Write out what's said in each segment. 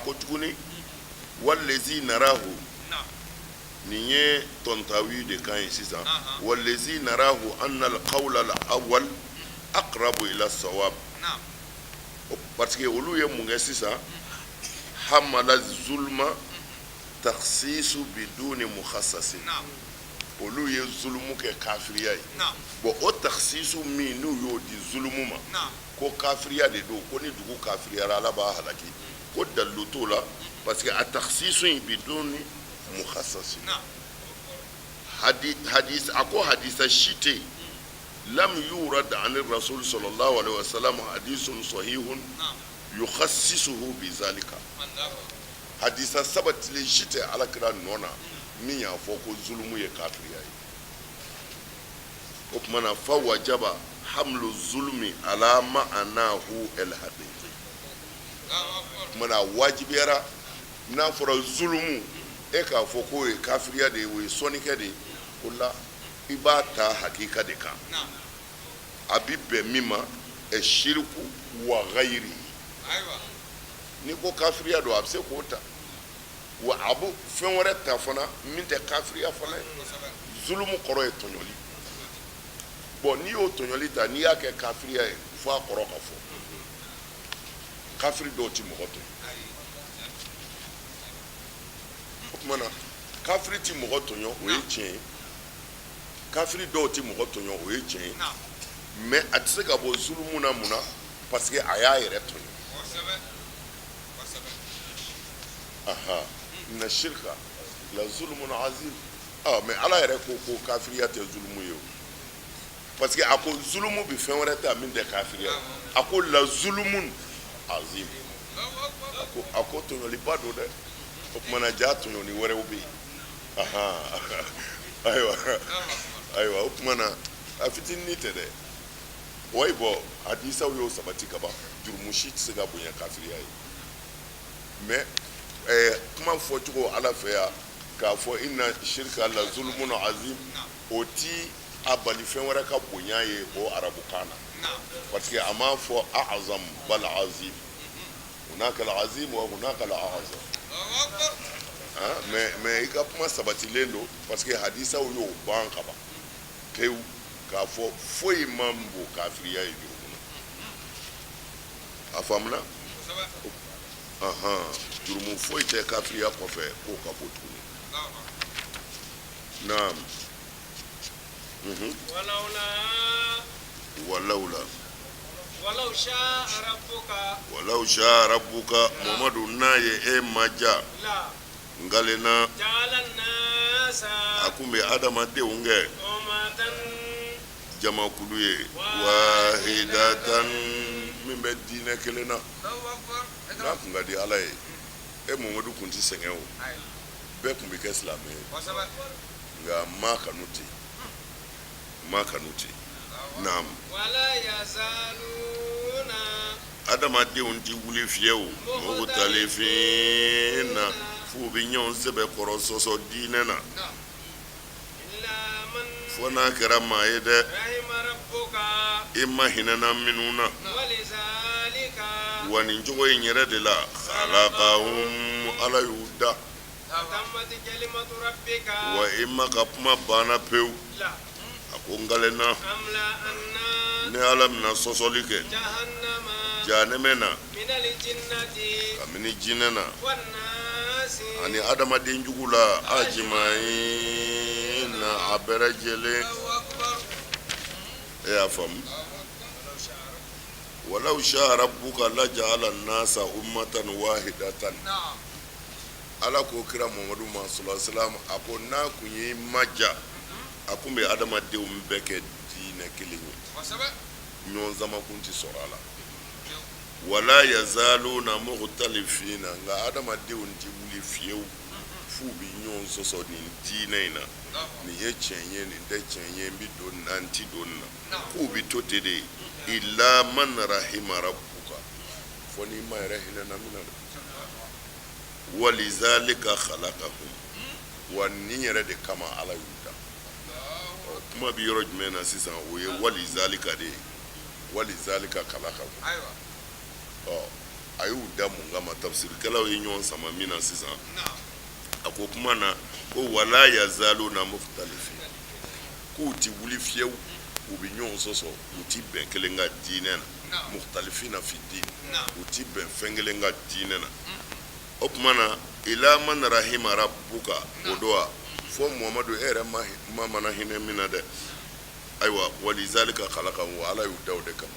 ko tuguni, walezi narahu, nin ye Tɔntawi de kan ye sisan, walezi narahu anna alqawla alawwal aqrabu ila sawab, parce que olu ye mun kɛ sisan? Hamala zulma takhsisu biduni mukhassasi, olu ye zulumu kɛ kafiriya ye. Bon, o takhsisu min n'u y'o di zulumu ma ko kafiriya de don, ko ni dugu kafiriyara, Ala b'a halaki, ko dalilu t'o la, parce que a takhsisu in biduni mukhassasi. Hadis, a ko hadisa si tɛ yen, lam yurad ani rasul sallallahu alaihi wasallam hadisun sahihun yukhassisuhu bizalika. Hadisa sabatilen si tɛ Ala kira nɔ na min y'a fɔ ko zulumu ye kafiriya ye. O tuma na, fa wajaba hamlu zulmi ala ma'anahu el haqiqi. O tuma na, a wajibiyara, n'a fɔra zulumu, e k'a fɔ k'o ye kafiriya de ye, o ye sɔnnikɛ de ye, o la i b'a ta hakika de kan, a bi bɛn min ma, ɛ shiriku wa gayiri. N'i ko kafiriya don, a bɛ se k'o ta, wa a bɛ fɛn wɛrɛ ta fana min tɛ kafiriya fana ye. Zulumu kɔrɔ ye tɔɲɔli. Bon, n'i y'o tɔɲɔli ta, n'i y'a kɛ kafiriya ye, fo a kɔrɔ ka fɔ. Kafiri dɔw tɛ mɔgɔ tɔɲɔ. O tuma na, kafiri tɛ mɔgɔ tɔɲɔ, o ye tiɲɛ ye. Kafiri dɔw tɛ mɔgɔ tɔɲɔ, o ye tiɲɛ ye, mais a tɛ se ka bɔ zulumu na. Mun na? Parce que a y'a yɛrɛ tɔɲɔ. Aha, inna shirka la zulumun azim. Ah, mais Ala yɛrɛ ko ko kafiriya tɛ zulumu ye o, parce que a ko zulumu bɛ fɛn wɛrɛ ta min tɛ kafiriya ye. A ko la zulumun azim, a ko tɔɲɔliba don dɛ. O tuma na, ja tɔɲɔni wɛrɛw bɛ yen. Ayiwa, ayiwa, o tuma na, a fitinin tɛ dɛ. Wayi, bɔn, hadisaw y'o sabati ka ban, jurumu si tɛ se ka bonya kafiriya ye. Mais kuma fɔcogo Ala fɛ yan k'a fɔ inna shirka la zulumun azim, o ti a bali fɛn wɛrɛ ka bonya ye o arabukan na, parce que a m'a fɔ azam bal azim, hunaka al azim wa hunaka al azam. Mais i ka kuma sabatilen don, parce que hadisaw y'o ban ka ban pewu k'a fɔ foyi man bon kafiriya ye jurumu na. A faamuna? Jurumu foyi tɛ kafiriya kɔfɛ k'o ka bon tuguni. Naam. Walawula walaw sha rabbuka, Muhamadu, n'a ye e maja, nkalenna, a kun bɛ adamadenw kɛ jamakulu ye, wahidatan, min bɛ diinɛ kelen na. N'a kun ka di Ala ye, e Muhamadu kun tɛ sɛgɛn o, bɛɛ kun bɛ kɛ silamɛ ye, nka ma kanu ten, ma kanu ten. Naam. Adamadenw tɛ wuli fiyewu mukhtalifina, f'u bɛ ɲɔgɔn sɛbɛkɔrɔ sɔsɔ diinɛ na, fo n'a kɛra maa ye dɛ, i ma hinɛna minnu na. Wa nin cogo in yɛrɛ de la, khalaqahum, Ala y'u da. Wa i ma ka kuma banna pewu. A ko n kalenna, ne Ala bɛna sɔsɔli kɛ jahanɛmɛ na kabini jinɛ na ani adamaden jugu la, ajimayina, a bɛɛ lajɛlen. E y'a faamu? Walaw sha rabbuka laja'ala nasa ummatan wahidatan. Ala ko kira Muhamadu ma sallallahu alaihi wasallam, a ko n'a kun ye maja, a kun bɛ adamadenw bɛɛ kɛ diinɛ kelen ye, ɲɔgɔn sama kun tɛ sɔrɔ a la. Wala yazaluna mukhtalifina, nka adamadenw tɛ wuli fiyewu f'u bɛ ɲɔgɔn sɔsɔ nin diinɛ in na. Nin ye tiɲɛ ye, nin tɛ tiɲɛ ye, n bɛ don nin na, n tɛ don nin na, k'u bɛ to ten de, illa man rahima rabbuka, fo n'i ma yɛrɛ hinɛna min na dɛ. Walizalika khalaqahum, wa nin yɛrɛ de kama Ala y'u da. Kuma bɛ yɔrɔ jumɛn na sisan? O ye walizalika de ye, walizalika khalaqahum. Ɔ, A y'u da mun kama? Tafsirikɛlaw ye ɲɔgɔn sama min na sisan, a ko kuma na ko wala yazaluna mukhtalifin, k'u ti wuli fiyewu, u bɛ ɲɔgɔn sɔsɔ, u ti bɛn kelen kan diinɛ na. Mukhtalifina fi din, u ti bɛn fɛn kelen kan diinɛ na. O tuma na ila man rahima rabbuka, o don wa fo Muhamadu e yɛrɛ ma mana hinɛ min na dɛ. Ayiwa, walizalika khalaqahum, wa Ala y'u da o de kama.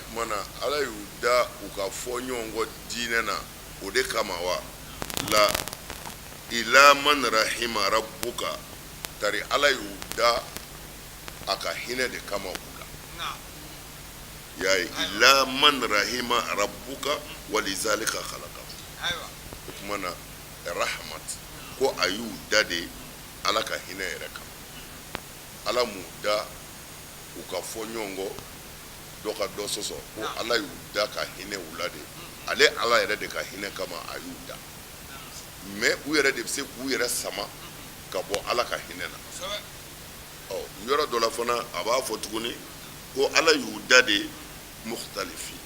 Tuma na Ala y'u da u ka fɔ ɲɔgɔn kɔ diinɛ na o de kama wa la ila man rahima rabbuka, tari Ala y'u da a ka hinɛ de kama u la. Y'a ye, ila man rahima rabbuka walizalika khalaqahum. O tuma na rahmat, ko a y'u da de Ala ka hinɛ yɛrɛ kama. Ala m'u da u ka fɔ ɲɔgɔn kɔ, dɔ ka dɔ sɔsɔ, ko Ala y'u da ka hinɛ u la de. Ale Ala yɛrɛ de ka hinɛ kama a y'u da, mais u yɛrɛ de bɛ se k'u yɛrɛ sama ka bɔ Ala ka hinɛ na. Ɔ, yɔrɔ dɔ la fana, a b'a fɔ tuguni ko Ala y'u da de mukhtalifin,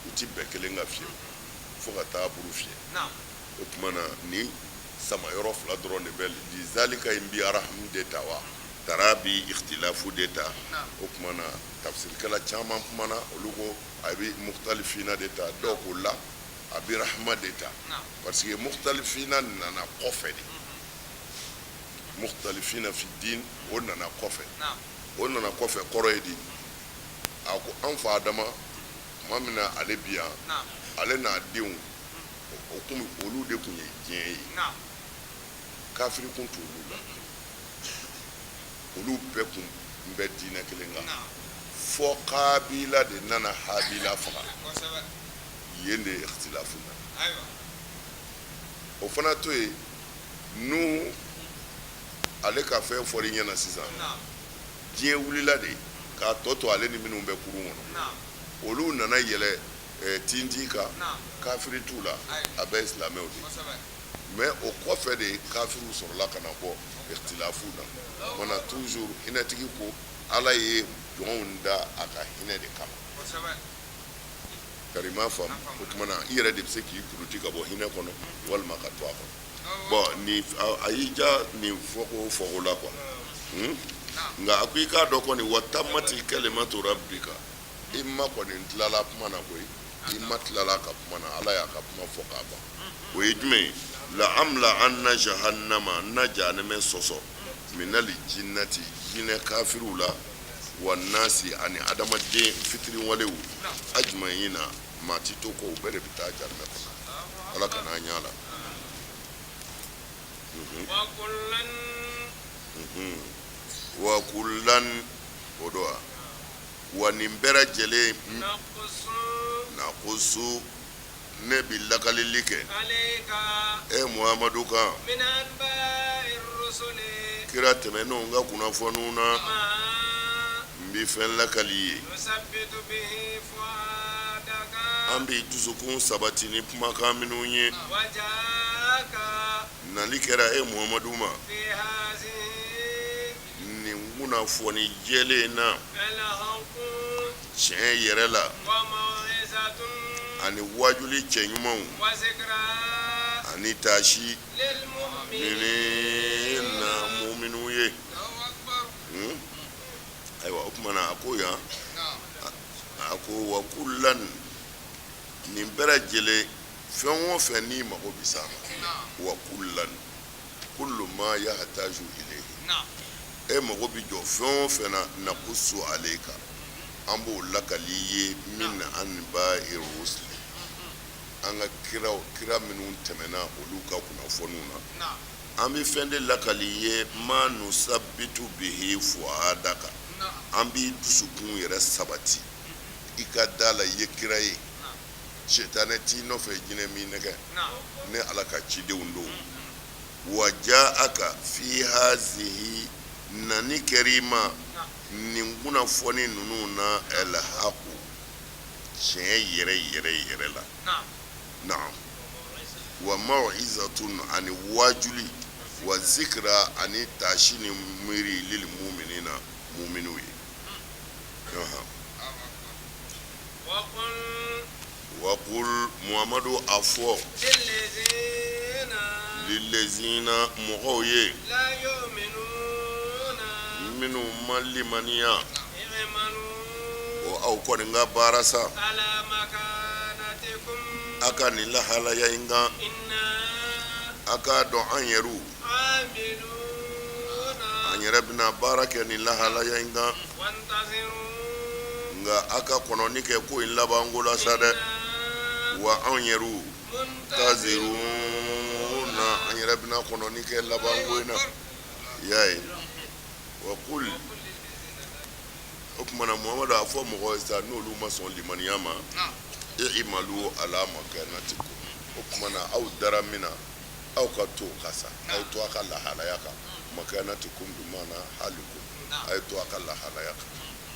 u ti bɛn kelen kan fiyewu fo ka taa buru fiyɛ. O tuma na nin sama yɔrɔ fila dɔrɔn de bɛ lizalika in bi araham de ta wa tara bi ikhtilafu de ta. O tuma na tafsirikɛla caman kumana, olu ko a bɛ mukhtalifina de ta, dɔw ko la, a bɛ rahama de ta, parce que mukhtalifina nana kɔfɛ de. Mukhtalifina fi din, o nana kɔfɛ. O nana kɔfɛ kɔrɔ ye di? A ko an fa Adama, tuma min na ale bi yan, ale n'a denw, o kun olu de tun ye diɲɛ ye, kafiri kun t'olu la, olu bɛɛ kun bɛ diinɛ kelen kan, fɔ Kabila de nana Habila faga, yen de ye ikhtilafu nana. O fana to yen, Nuhu ale ka fɛn fɔr'i ɲɛna sisan, diɲɛ wulila de k'a tɔ to ale ni minnu bɛ kurun kɔnɔ, olu nana yɛlɛ tintin kan, kafiri t'u la, a bɛɛ ye silamɛw de ye. Mais o kɔfɛ de kafiriw sɔrɔla ka na bɔ ikhtilafu na. Mana toujours hinɛtigi ko Ala ye jɔnw da a ka hinɛ de kama. Kari m'a faamu? O tuma na i yɛrɛ de bɛ se k'i kuruti ka bɔ hinɛ kɔnɔ walima ka to a kɔnɔ. Bon, ni a y'i ja nin fɔko fɔko la quoi, Nka a ko i k'a dɔn kɔni, wa tammati kalimatu rabbika, i ma kɔni tilala kuma na koyi, i ma tilala ka kuma na. Ala y'a ka kuma fɔ k'a ban. O ye jumɛn ye? La amla anna jahannama, n na jahanamɛ sɔsɔ, minali jinnati, jinɛ kafiriw la, wa nasi, ani adamaden fitiriwalew, ajmaina, maa ti to kɔ, u bɛɛ de bɛ taa jahanamɛ kɔnɔ. Ala kana an y'a la. Wa kullan, o don wa wa nin bɛɛ lajɛlen, nakusu, ne bi lakalili kɛ e Muhamadu kan, kira tɛmɛnenw ka kunnafoniw na, n bi fɛn lakali i ye, an b'i dusukun sabati ni kumakan minnu ye. Nali kɛra e Muhamadu ma nin kunnafoni jɛlen na tiɲɛ yɛrɛ la, ani wajuli cɛ ɲumanw, ani taasi na muminu ye. Ayiwa, o tuma na a ko yan, a ko wa kullan, nin bɛɛ lajɛlen, fɛn o fɛn n'i mago bɛ s'a ma, wa kullan, kullu ma yahtaju ilayhi, e mago bɛ jɔ fɛn o fɛn na, nakusu alayka, an b'o lakali i ye, min anba'i rusuli, an ka kiraw, kira minnu tɛmɛna, olu ka kunnafoniw na, an bɛ fɛn de lakali i ye, ma nusabitu bihi fuadaka, an b'i dusukun yɛrɛ sabati i ka da la i ye kira ye, sitanɛ t'i nɔfɛ, jinɛ m'i nɛgɛ, ne Ala ka cidenw don. Wa jaaka fi hazihi, nani kɛra i ma nin kunnafoni ninnu na, alhaku, tiɲɛ yɛrɛ yɛrɛ yɛrɛ la, naam, wa maw'izatun, ani wajuli, wa zikra, ani taasi ni miiri, lil muminina, muminiw ye. Wa kul. Muhamadu, a fɔ lilezina, mɔgɔw ye minnu ma limaniya, o aw kɔni ka baara sa a ka nin lahalaya in kan, a k'a dɔn an yɛrɛw, an yɛrɛ bɛna baara kɛ nin lahalaya in kan. Nka a ka kɔnɔni kɛ ko in labanko la sa dɛ. Wa anw yɛrɛw muntaziruna, an yɛrɛ bɛna kɔnɔni kɛ labanko in na. I y'a ye, wa kul, o tuma na Muhamadu, a fɔ mɔgɔw ye sa, n'olu ma sɔn limaniya ma, i'malu ala makanatikum, o tuma na aw dara min na, aw ka to o kan sa, aw to a ka lahalaya kan. Makanatikum bi maana halikum, a ye to a ka lahalaya kan.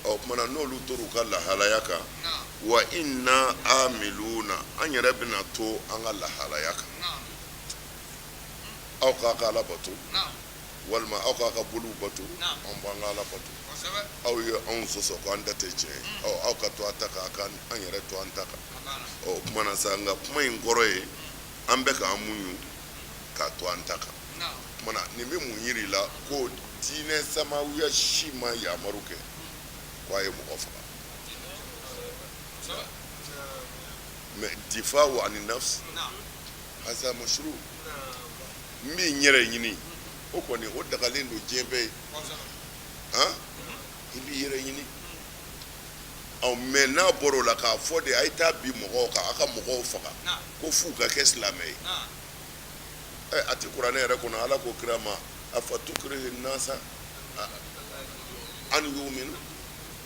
Ɔ tuma na n'olu tora u ka lahalaya kan, wa inna amiluna, an yɛrɛ bɛna to an ka lahalaya kan. Aw k'a ka ala bato walima aw k'a ka boliw bato, an b'an ka ala bato. Aw ye anw sɔsɔ ko an ta tɛ tiɲɛ ye, ɔ aw ka to a ta kan, a ka an yɛrɛ to an ta kan. Ɔ o tuma na sa, nka kuma in kɔrɔ ye an bɛ k'an muɲu k'a to an ta kan. Tuma na nin bɛ mun yir'i la? Ko diinɛ samawiya si ma yamaru kɛ ko a ye mɔgɔ faga, mais difawu ani nafs haza mashru. N b'i n yɛrɛ ɲini, o kɔni o dagalen don diɲɛ bɛɛ ye. Han, i b'i yɛrɛ ɲini. Ɔ mais n'a bɔra o la k'a fɔ de a ye taa bin mɔgɔw kan, a ka mɔgɔw faga ko f'u ka kɛ silamɛ ye, a tɛ kuranɛ yɛrɛ kɔnɔ. Ala ko kira ma: afa tukirihu nasa an yuminu.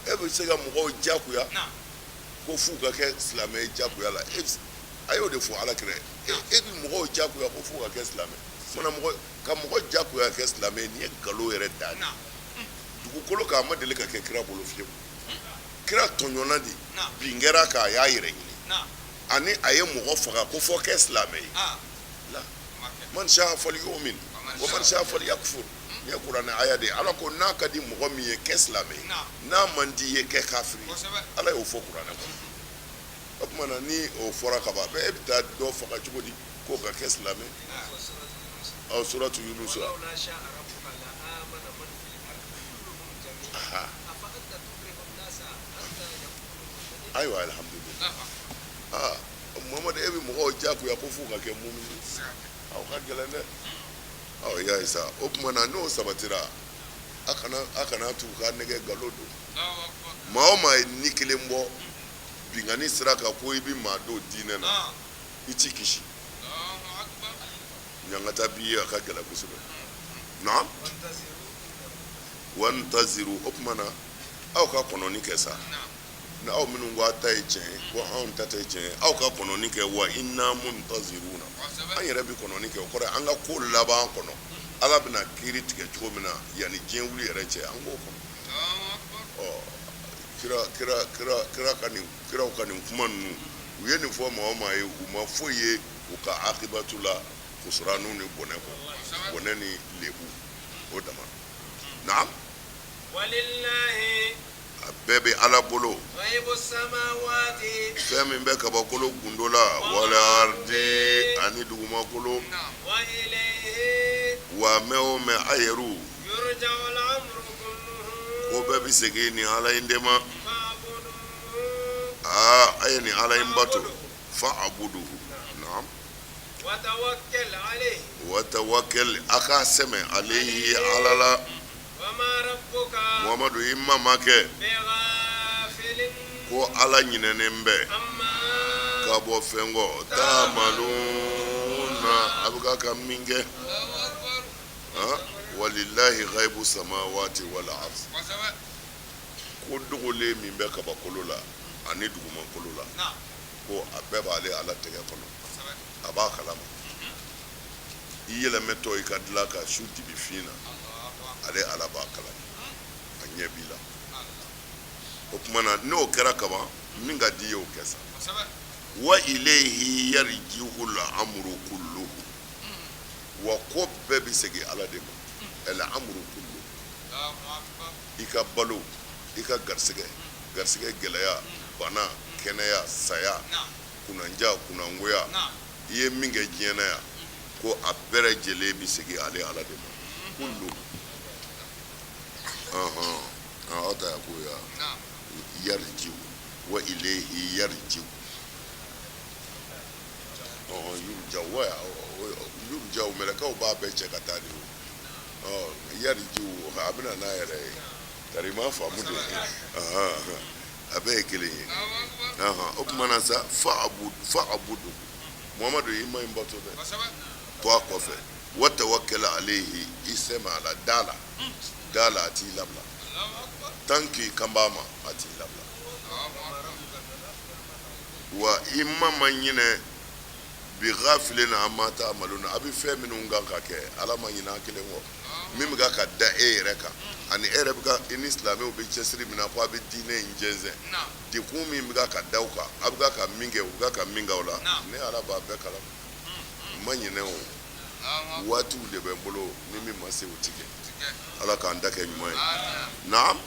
E bɛ se ka mɔgɔw jagoya ko f'u ka kɛ silamɛ ye jagoya la? A y'o de fɔ ala kira ye. E bɛ mɔgɔw jagoya ko f'u ka kɛ silamɛ? Munna mɔgɔ ka mɔgɔ jagoya kɛ silamɛ ye? Nin ye nkalon yɛrɛ dan ye dugukolo kan, a ma deli ka kɛ kira bolo fiyewu. Kira tɔɲɔna de, bin kɛra k'a y'a yɛrɛ ɲini, ani a ye mɔgɔ faga ko fɔ kɛ silamɛ ye la. Man sha falyumin wa man sha falyakfur, nin ye kuranɛ aya de ye. Ala ko n'a ka di mɔgɔ min ye, kɛ silamɛ ye, n'a man di ye, kɛ kafiri ye. Ala y'o fɔ kuranɛ kɔnɔ. O tuma na ni o fɔra ka ban, e bɛ taa dɔ faga cogo di k'o ka kɛ silamɛ? Ɔ suratu Yunus. Ayiwa, alhamdulillah. Aa Muhamadu, e bɛ mɔgɔw jagoya ko f'u ka kɛ mumini, aw ka gɛlɛn dɛ. Ɔ y'a ye sa, o tuma na n'o sabatira, a kana tugu k'a nɛgɛ, nkalon don. Maa o maa ye ni kelen bɔ binkanni sira kan ko i bɛ maa don diinɛ na, i t'i kisi, ɲangata b'i ye, a ka gɛlɛn kosɛbɛ. Naam, wantaziru, o tuma na aw ka kɔnɔni kɛ sa. Ni aw minnu ko aw ta ye tiɲɛ ye, ko anw ta tɛ tiɲɛ ye, aw ka kɔnɔni kɛ. Wa inna muntaziruna, an yɛrɛ bɛ kɔnɔni kɛ. O kɔrɔ ye an ka ko laban kɔnɔ, ala bɛna kiiri tigɛ cogo min na yanni diɲɛ wuli yɛrɛ cɛ, an k'o kɔnɔ. Ɔ kira kira kira kira ka nin, kiraw ka nin kuma ninnu, u ye nin fɔ maa o maa ye, u ma foyi ye u ka akibatu la kusuranu ni bɔnɛ kɔ, bɔnɛ ni lebu o dama. Naam, a bɛɛ bɛ ala bolo, fɛn min bɛ kabakolo gundo la, wal ardi, ani dugumakolo. Wa mɛn o mɛn, a yɛrɛw ko bɛɛ bɛ segin nin ala in de ma. Aa, a ye nin ala in bato, fa abuduhu. Naam, wa tawakkal, a k'a sɛmɛ alayhi, ala la. Muhamadu, i ma ma kɛ ko ala ɲinɛnen bɛ ka bɔ fɛn kɔ taamaluna, a bɛ ka min kɛ. Walilahi ghaibu samawati wal ard, ko dogolen min bɛ kabakolo la ani dugumakolo la, ko a bɛɛ b'ale ala tɛgɛ kɔnɔ, a b'a kalama. I yɛlɛmɛtɔ i ka dilan kan su dibi fin na, ale ala b'a kalama, a ɲɛ b'i la. O tuma na n'o kɛra kaban, min ka di i ye, o kɛ sa. Wa ilayhi yarji'ul amru kulluhu, wa ko bɛɛ bɛ segin ala de ma. Al amru kulluhu, i ka balo, i ka garisɛgɛ, garisɛgɛ gɛlɛya, bana, kɛnɛya, saya. Kunnandiya, kunnangoya, i ye min kɛ diɲɛ na yan, ko a bɛɛ lajɛlen bɛ segin ale Ala de ma. Kullu ɔhɔn aw ta ko ya yarjiu wa ilayhi yarjiu ɔhɔn yurja wa yurja, mɛlɛkɛw b'a bɛɛ cɛ ka taa de o. Ɔ yarjiu, a bɛ na n'a yɛrɛ ye tari i m'a faamu de, a bɛɛ ye kelen ye. O tuma na sa, fa'budu, Muhamadu, i ma in bato dɛ, to a kɔfɛ. Wa tawakkal alayhi, i sɛmɛ a la, da la, da la, a t'i labila. Tant que kan b'a ma, a t'i labila. Wa i ma ɲinɛ bi ghafilin amma ta'maluna, a bɛ fɛn minnu kan ka kɛ, Ala ma ɲinɛ a kelen kɔ. Min bɛ ka da e yɛrɛ kan, ani e yɛrɛ bɛ ka i ni silamɛw bɛ cɛsiri min na ko a bɛ diinɛ in jɛnsɛn, degun min bɛ ka da aw kan, a bɛ ka min kɛ, u bɛ ka min kɛ aw la, ne Ala b'a bɛɛ kalama. N ma ɲinɛ o waatiw de bɛ n bolo, ni min ma se, o ti kɛ. Ala k'an da kɛ ɲuman ye. Naam.